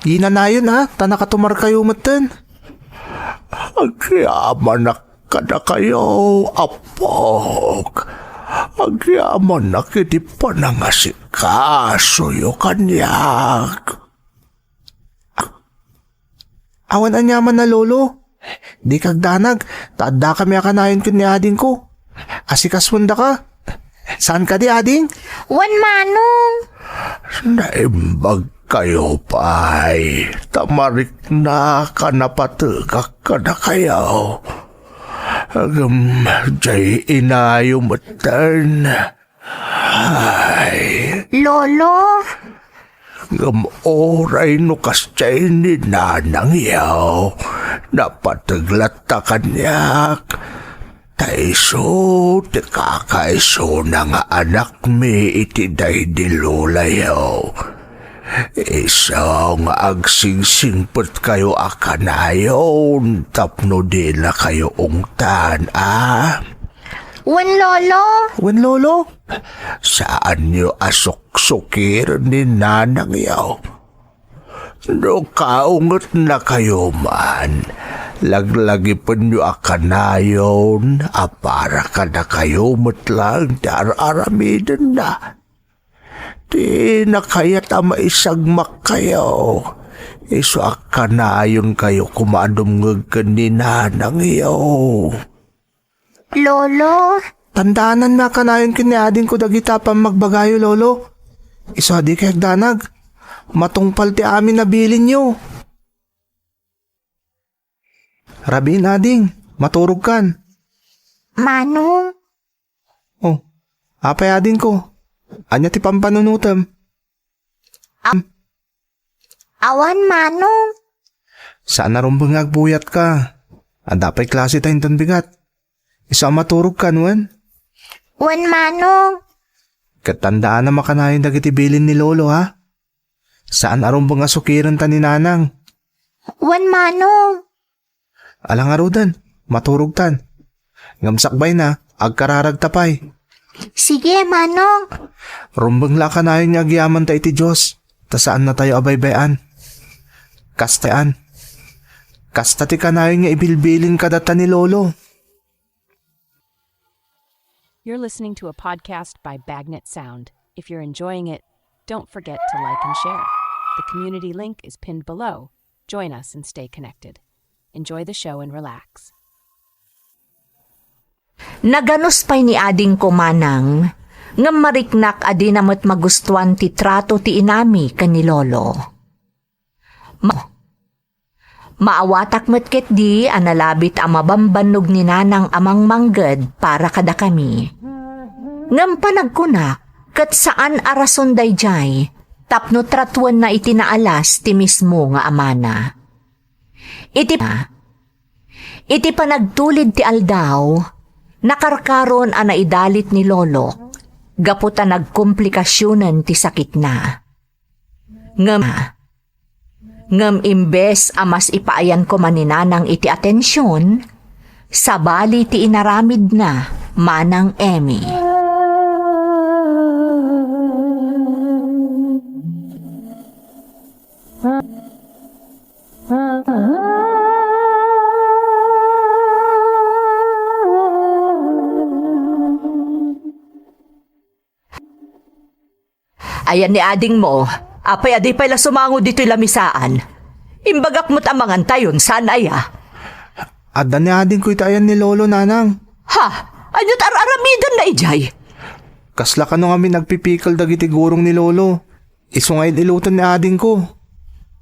Yinanayon, a, ta nakatumarkayo metten. Agyamanak kadakayo, apok. Agyamanak iti panangasikasoyo kaniak. Awan aniaman a, Lolo. Dika agdanag, ta addakami a kanayon ken ni adingko. Asikasuendaka. Saan kadi, ading? Wen, Manong. Naimbagkayo pay, ta mariknak a napategak kadakayo. Ngem diay inayo metten. Ay. Lolo? Ngem uray no kasdiay ni nanangyo, napateg latta kaniak. Ta isu ti kakaisuna nga anakmi iti daydi lolayo. Isu nga agsingsingpetkayo a kanayon tapno dinakayo ungtan, a? Wen, Lolo. Wen, Lolo. Saanyo a suksukiren ni nanangyo. No kaungetnakayo man, laglagipenyo a kanayon a para kadakayo met laeng ti ar-aramidenna. Ti nakayat a maisagmakkayo, isu a kanayonkayo koma a dumngeg ken ni nanangyo. Lolo? Tandaananmi a kanayon ken ni adingko dagita pammagbagayo, Lolo. Isu a dikay agdanag. Matungpal ti amin a bilinyo. Rabiin, ading, maturogkan. Manong? Oh, apay, adingko? Ania ti pampanunotem? Am-, awan, Manong. Saan a rumbeng nga agbuyatka. Adda pay klase ta inton bigat. Isu a maturogkan, wen? Wen, Manong. Ket tandaanam a kanayon dagiti bilin ni Lolo, ha? Saan a rumbeng a sukirenta ni Nanang. Wen, Manong. Ala ngaruden, maturogtan. Ngem sakbayna, agkararagta pay. Sige, Manong. Rumbeng la a kanayon nga agyamanta iti Dios, ta saannatayo a baybay-an. Kasta, kasta ti kanayon nga ibilbilin kadata ni Lolo. You're listening to a podcast by Bagnet Sound. If you're enjoying it, don't forget to like and share. The community link is pinned below. Join us and stay connected. Enjoy the show and relax. Naganus pay ni adingko, Manang, ngem mariknak a dina met magustuan ti trato ti inami ken ni Lolo. Ma-, maawatak met ketdi a nalabit a mabambannog ni Nanang a mangmangged para kadakami. Ngem panagkunak, ket saan a rason daydiay tapno tratuenna iti naalas ti mismo nga amana. Iti, iti panagtulid ti aldaw, nakarkaron a naidalit ni Lolo gapu ta nagkomplikasionen ti sakitna. Ngem, Ngem imbes a mas ipaayan koma ni Nanang iti atension, sabali ti inaramidna, Manang Emmy. Ayan ni adingmo, apay a di pay la sumango ditoy lamisaan? Imbagak met a mangantayon, saan aya? Adda ni adingko iti ayan ni Lolo, Nanang. Ha? Ania ti ar-aramidenna idiay? Kasla kano ngamin agpipikel dagiti gurong ni Lolo. Isu nga il-iloten ni adingko.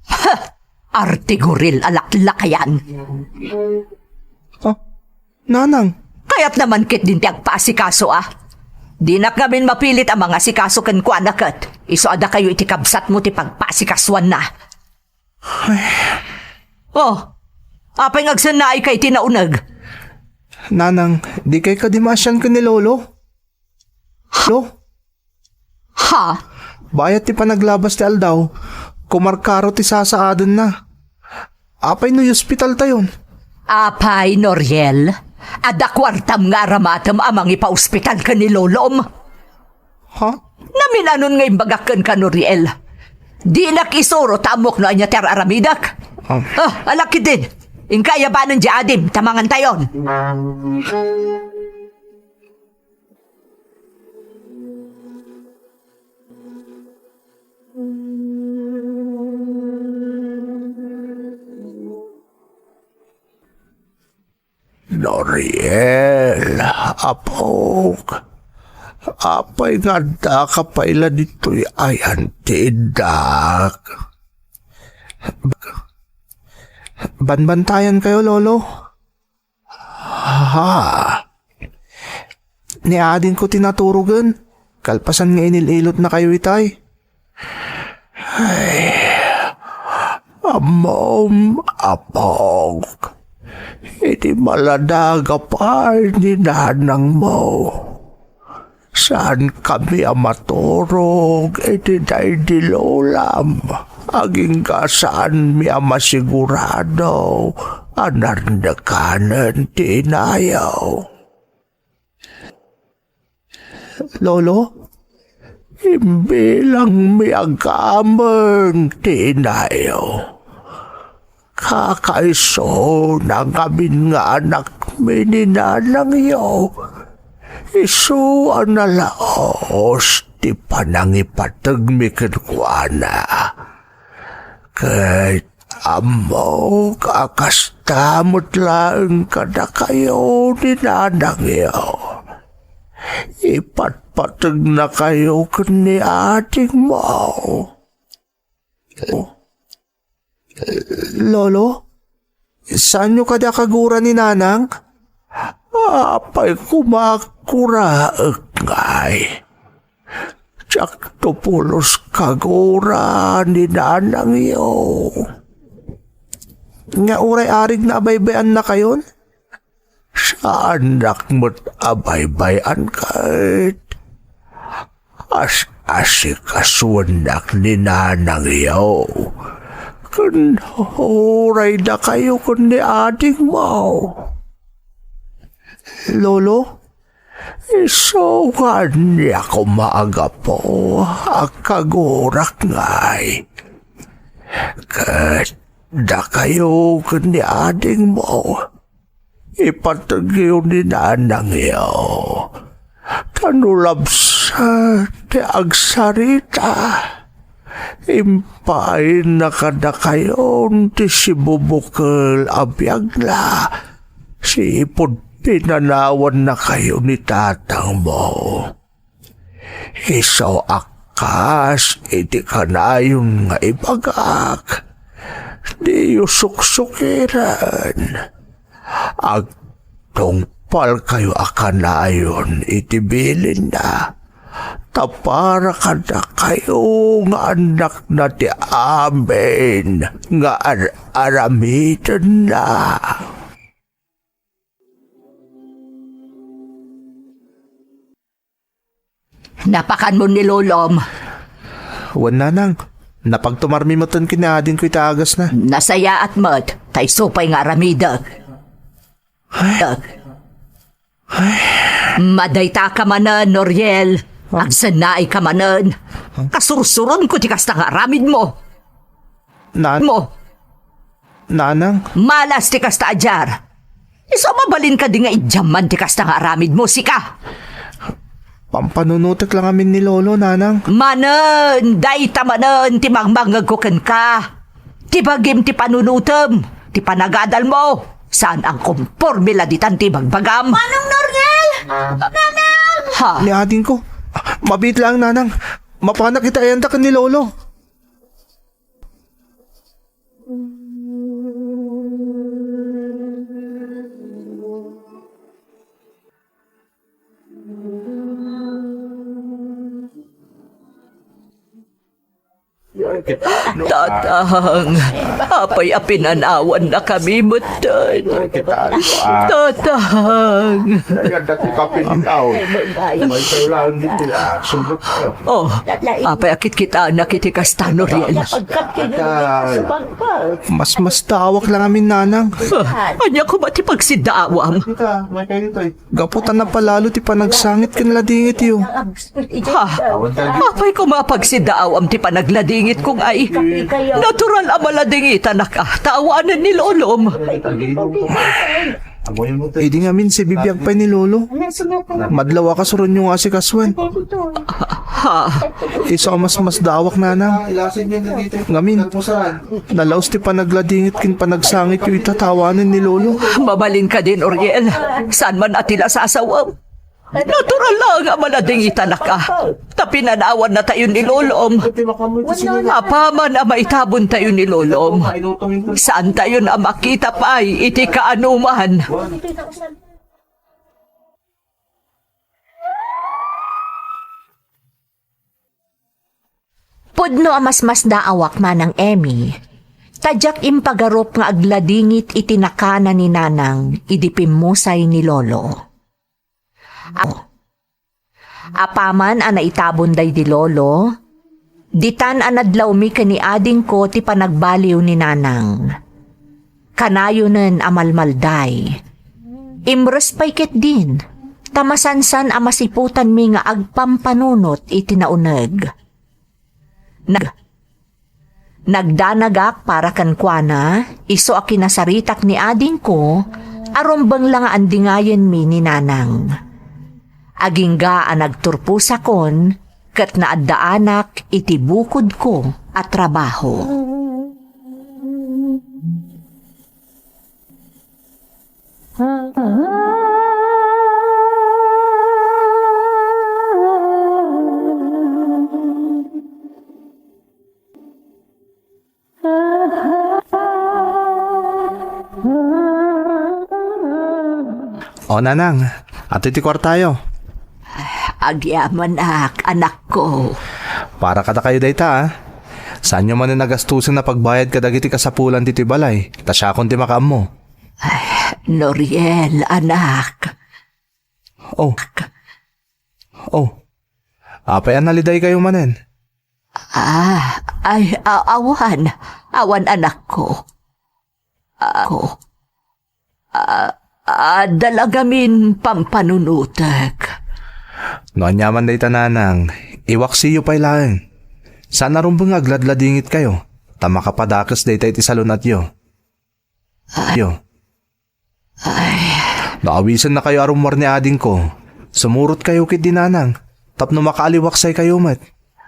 Ha! Artiguril a laklakayan. Ah, Nanang. Kayatna man ketdin ti agpaasikaso, a? Dinak ngamin mapilit a mangasikaso kenkuana ket isu a dakayo iti kabsatmo ti pagpaasikasuanna. Ay. Oh, apay nga agsennaayka iti nauneg? Nanang, dikay kadi maasian ken ni Lolo? Lo? Ha? Bayat ti panaglabas ti aldaw, kumarkaro ti sasaadenna. Apay no i-ospitaltayon? Apay, Noriel, adda kuartam nga aramatem a mangipaospital ken ni Lolom? Ha? Naminanon nga imbagak kenka, Noriel. Dinak isuro ta ammok no ania ti ar-aramidek. Ah. Ah, alakidin. Inka ayabanen di adim, ta mangantayon. Noriel, apok, apay nga addaka pay la ditoy ayan ti iddak? Banbantayan kayo, Lolo. Ha? Ni adingko ti naturogen, kalpasan nga inil-ilotna kayo itay. Ay, ammom, apok, iti maladaga pay ni nanangmo. Saankami a maturog iti daydi lolam, agingga saanmi a masigurado a narnekanen ti inayo. Lolo, imbilangmi a gameng ti inayo. Kakaisuna ngamin nga anakmi ni nanangyo. Isu a nalaos ti panangipategmi kenkuana. Ket ammok a kasta met laeng kadakayo ni nanangyo. Ipatpategnakayo ken ni adingmo. Lolo, saanyo kadi a kagura ni nanang? Apay koma a kuraek ngay? Diakto pulos kagura ni nanangyo. Nga uray arigna a baybay-annakayon? Saannak met a baybay-an ket as-asikasuennak ni nanangyo ken uray dakayo ken ni adingmo. Lolo, isu nga ania koma a gapu a kagurak ngay? Ket dakayo ken ni adingmo, ipategyo ni nanangyo. Ta no labsat ti agsarita, impaayna kadakayon ti sibubukel a biagna, sipud pinanawannakayo ni tatangmo. Isu a kas iti kanayon nga ibagak, diyo suksukiren. Agtungpalkayo a kanayon iti bilinna, ta para kadakayo nga annakna ti amin nga ar-aramidenna. Napakanmo ni Lolom? Wen, nanang. Napagtumarmi metten ken ni adingko iti agasna. Nasayaat met, ta isu pay nga aramidek. Ay. Ay. Madayta ka manen, Noriel. Ah. Agsennaay ka manen. Ah. Kasursuronko ti kasta nga aramidmo. Nan-, Mo. Nanang? Malas ti kasta a diar. Isu a mabalin kadi nga idiamman ti kasta nga aramidmo, sika? Pampanunotek lang amin ni Lolo, Nanang. Manen, dayta manen ti mangmangngegko kenka. Ti bagim ti panunotem, ti panagadalmo. Saan a konporme la ditan ti ibagbagam. Manong Noriel! Nanang! Ha? Ni adingko. Mabiit lang, Nanang. Mapanak iti ayanta ken ni Lolo. Tatang, apay a pinanawannakami metten? Tatang. Oh, apay a kitkitanak iti kasta, Noriel? Masmasdaawak lang amin, Nanang. Ah, ania koma ti pagsidaawam? Gapu ta napalalo ti panagsangit ken ladingityo. Ha? Apay koma a pagsidaawam ti panagladingitko ngay? Natural a maladingitanak a, ta awanen ni Lolom. Idi ngamin sibibiag pay ni Lolo, madlaw a kasuronyo nga asikasuen. Ha? Isu a masmasdaawak, Nanang. Ngamin, nalaus ti panagladingit ken panagsangityo ita ta awanen ni Lolo. Mabalin kadi, Noriel. Saan man a ti la sasawem. Natural laeng a maladingitanak a, ta pinanawannatayo ni Lolom. Apaman a maitabontayo ni Lolom, saantayon a makita pay iti kaanoman. Pudno a masmasdaawak, Manang Emmy, ta diak impagarup nga agladingit iti nakana ni Nanang idi pimmusay ni Lolo. Apaman a naitabon daydi Lolo, ditan a nadlawmi ken ni adingko ti panagbaliw ni Nanang. Kanayonen a malmalday. Imres pay ketdin, ta masansan a masiputanmi nga agpampanunot iti nauneg. Nag-, nagdanagak para kenkuana, isu a kinasaritak ni adingko, a rumbeng la nga andingayenmi ni Nanang. Agingga a nagturposakon, ket naaddaanak iti bukodko a trabaho. O, Nanang, adtoy ti kuartayo. Agyamanak, anakko. Para kadakayo dayta, a. Saanyo manen a gastosen a pagbayad kadagiti kasapulan ditoy balay, ta siakon ti makaammo. Ay, Noriel, anak. Oh. Oh. Apay a nalidaykayo manen? Ah, ay, a-, awan. Awan, anakko. Ako. Ah, adda la ngamin pampanunotek. No aniaman dayta, Nanang, iwaksiyo pay laeng. Saan a rumbeng nga agladladingitkayo, ta makapadakes dayta iti salun-atyo. Ay. Yo. Ay. No awisennakayo a rummuar ni adingko, sumurotkayo ketdi, Nanang, tapno makaaliwaksaykayo met.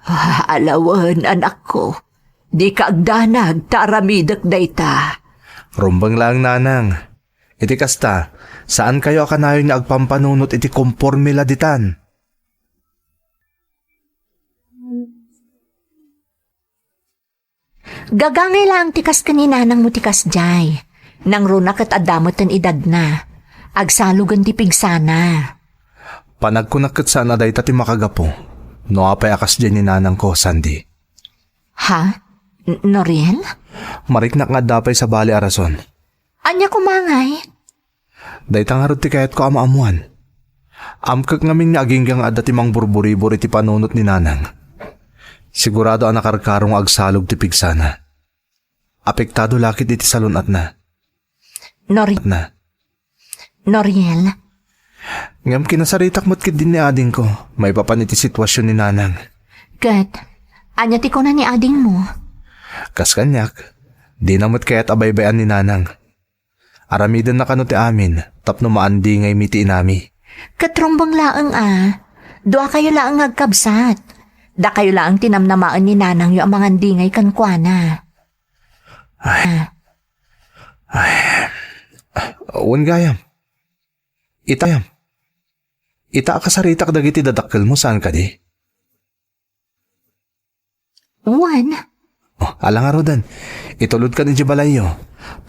Ah, alawen, anakko. Dika agdanag ta aramidek dayta. Rumbeng laeng, Nanang. Iti kasta, saankayo a kanayon nga agpampanunot iti komporme la ditan. Gagangay laeng ti kas ken ni nanangmo ti kasdiay. Nangruna ket adda met ti edadna. Agsalogen ti pigsana. Panagkunak ket saan a dayta ti makagapu. No apay a kasdiay ni nanangko, Sandy. Ha? N-, Noriel? Mariknak nga adda pay sabali a rason. Ania koma ngay? Dayta ngarud ti kayatko a maammuan. Amkek ngamin nga agingga nga adda ti mangburburibor iti panunot ni nanang. Sigurado a nakarkaro nga agsalog ti pigsana. Apektado la ket iti salun-atna. Nor-, Na. Noriel. Ngem kinasaritak met ketdi ni adingko, maipapan iti sitwasion ni nanang. Ket, ania ti kuna ni adingmo? Kas kaniak, dina met kayat a baybay-an ni nanang. Aramidenna kano ti amin, tapno maandingaymi ti inami. Ket rumbeng laeng a, duakayo laeng nga agkabsat. Dakayo laeng ti namnamaen ni nanangyo a mangandingay kenkuana. Ay. Ah. Ay. Wen gayam. Ita, ita a kasaritak dagiti dadakkelmo, saan kadi? Wen. Oh, ala ngaruden, itulodkan idiay balayyo.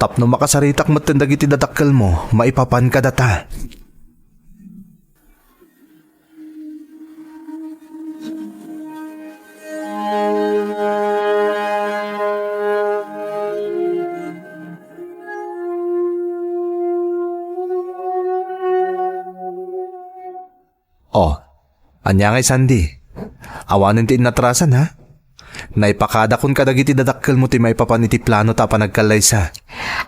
Tapno makasaritak metten dagiti dadakkelmo, maipapan kadata. Oh, ania ngay, Sandy? Awanen ti innatrasan, ha? Naipakadakon kadagiti dadakkelmo ti maipapan iti planota a panagkallaysa.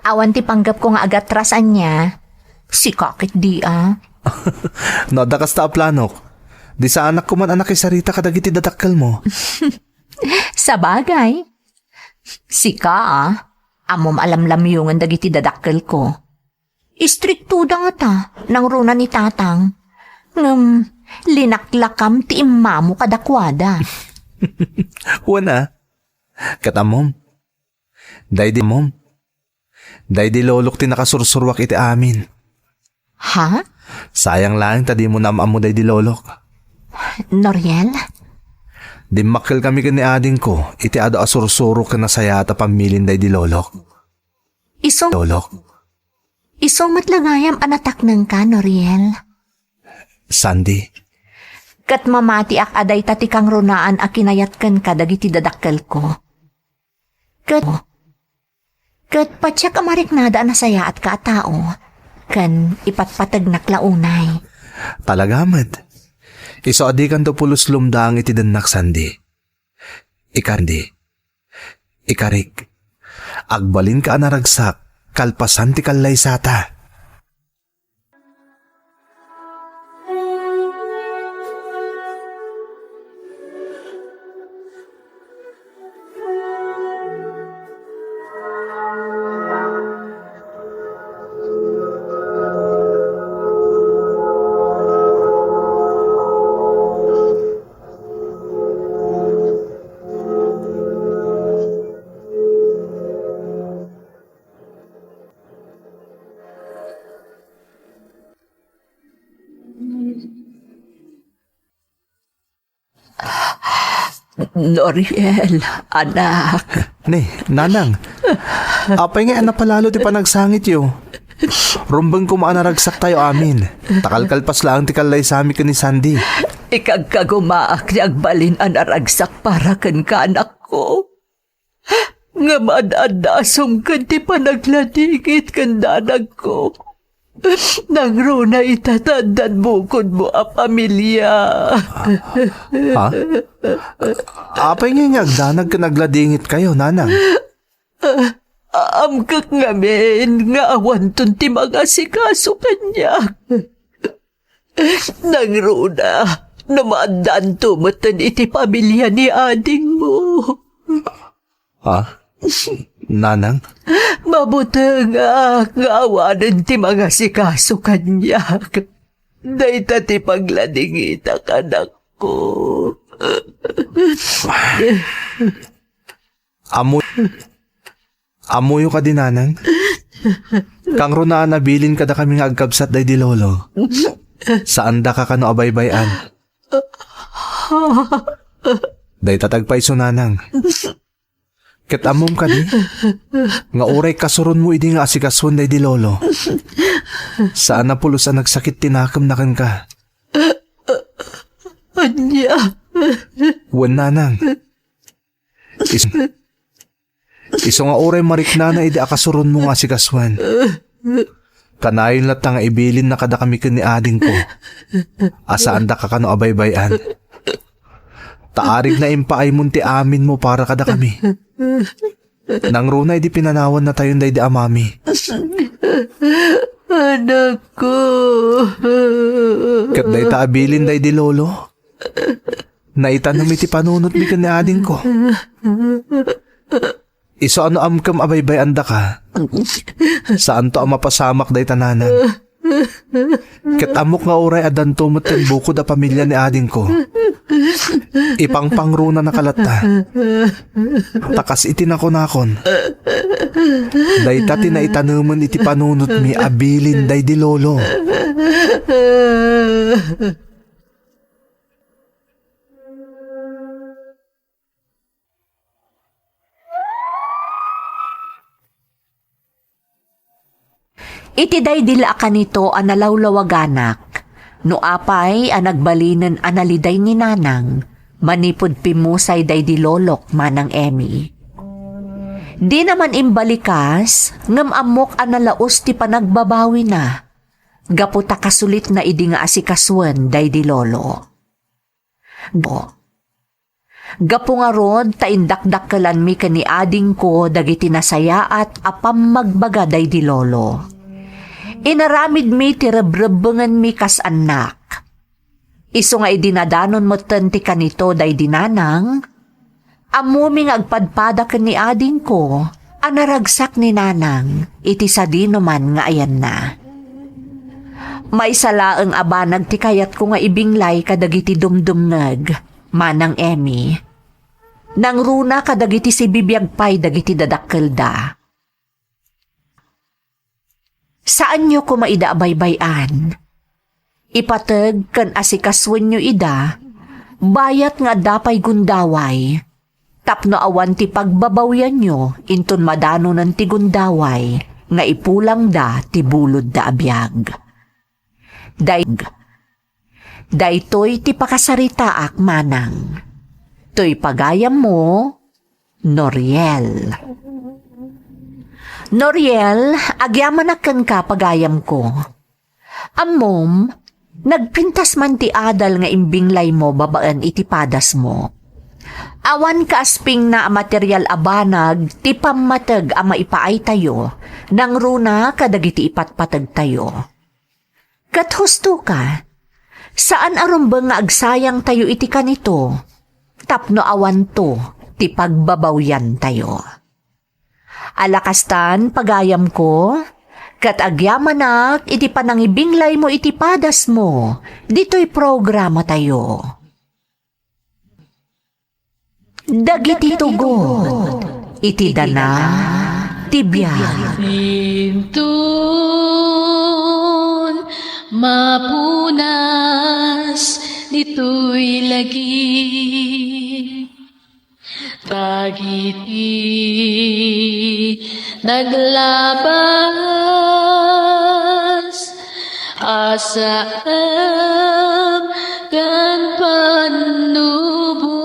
Awan ti panggepko nga agatras ania. Sika ketdi a. No adda kasta a planok, di saanak koman a nakisarita kadagiti dadakkelmo. Sabagay. Sika a, ammom a lamlamyongen dagiti dadakkelko. Istriktoda ngata, nangruna ni Tatang. Ngem, linaklakam ti immamo kadakuada. Wen a, ket ammom, daydi, ammom, daydi lolok ti nakasursuruak iti amin. Ha? Sayang laeng ta dimo naam-ammo daydi lolok. Noriel? Dimmakkelkami ken ni adingko iti adu a sursuro ken nasayaat a pammilin daydi lolok. Isu-, Lolok. Isu met la gayam a nataknengka, Noriel. Sandy. Ket mamatiak a dayta ti kangrunaan a kinayat kenka dagiti dadakkelko. Ket, ket patiek a mariknada a nasayaatka a tao, ken ipatpategnak la unay. Talaga met. Isu a dikanto pulos lumdaang iti dennak, Sandy. Ikandi. Ikarik, agbalinka a naragsak kalpasan ti kallaysata. Noriel, anak. Ni, nanang. Apay ngay a napalalo ti panagsangityo? Rumbeng koma a naragsaktayo amin. Ta kalkalpas laeng ti kallaysami ken ni Sandy. Ikagkagumaak ti agbalin a naragsak para kenka, anakko. Ngem ad-addasongken ti panagladingit ken nanangko. Nangruna ita ta addan bukodmo a pamilia. Ha? Apay ngay nga agdanag ken agladingitkayo, nanang? Amkak ngamin nga awanton ti mangasikaso kaniak. Nangruna, no maaddaanto metten iti pamilia ni adingmo. Ha? Nanang? Mabutengak nga awanen ti mangasikaso kaniak. Dayta ti pagladingitak, anakko. Ammo-, ammoyo kadi, nanang? Kangrunaan a bilin kadakami nga agkabsat daydi lolo. Saandaka kano a baybay-an. Dayta ti agpayso, nanang. Ket ammom kadi nga uray kasuronmo idi nga asikasuen daydi lolo, saan a pulos a nagsakit ti nakemna kenka. Ania? Wen, nanang. Is-, isu nga uray mariknana idi akasuronmo nga asikasuen. Kanayon latta nga ibilinna kadakami ken ni adingko a saandaka kano a baybay-an. Ta arigna impaaymo ti aminmo para kadakami. Nangruna idi pinanawannatayon daydi amami. Anakko. Ket dayta a bilin daydi lolo, naitanem iti panunotmi ken ni adingko. Isu a no amkem a baybay-andaka, saanto a mapasamak dayta nanang. Ket ammok nga uray addanto metten bukod a pamilia ni adingko, ipangpangrunanaka latta. Ta kas iti nakunakon, dayta ti naitanemen iti panunotmi a bilin daydi lolo. Iti daydi la a kanito a nalawlawaganak, no apay a nagbalinen a naliday ni nanang manipud pimmusay daydi lolok, Manang Emmy. Dina man imbalikas, ngem ammok a nalaus ti panagbabawina, gapu ta kasulitna idi nga asikasuen daydi lolo. Gapu ngarud ta indakdakkelanmi ken ni adingko dagiti nasayaat a pammagbaga daydi lolo. Inaramidmi ti rebrebbengenmi kas annak. Isu nga idi nadanon metten ti kanito daydi nanang, ammomi nga agpadpada ken ni adingko a naragsak ni nanang iti sadinoman nga ayanna. Maysa laeng a banag ti kayatko nga ibinglay kadagiti dumdumngeg, Manang Emmy. Nangruna kadagiti sibibiag pay dagiti dadakkelda. Saanyo koma ida a baybay-an. Ipateg ken asikasuenyo ida, bayat nga adda pay gundaway, tapno awan ti pagbabawianyo inton madanonen ti gundaway nga ipulangda ti bulodda a biag. Day-, daytoy ti pakasaritaak, Manang. Toy pagayammo, Noriel. Noriel, agyamanak kenka, pagayamko. Ammom, nagpintas man ti adal nga imbinglaymo babaen iti padasmo. Awan kaaspingna a material a banag ti pammateg a maipaaytayo, nangruna kadagiti ipatpategtayo. Ket husto ka, saan a rumbeng nga agsayangtayo iti kanito, tapno awanto ti pagbabawiantayo. Ala kastan, pagayamko, ket agyamanak iti panangibinglaymo iti padasmo ditoy programatayo. Dagiti tugot iti dana ti biag. Inton mapunas ditoy lagi, dagiti naglabas, asaem ken pannubo,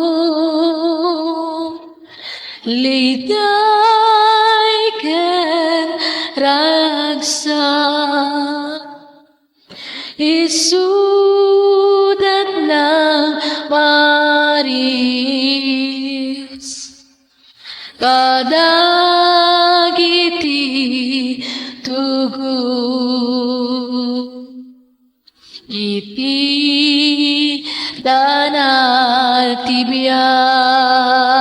liday ken ragsak. Isudat nang paris kadagiti tugot iti dana ti biag.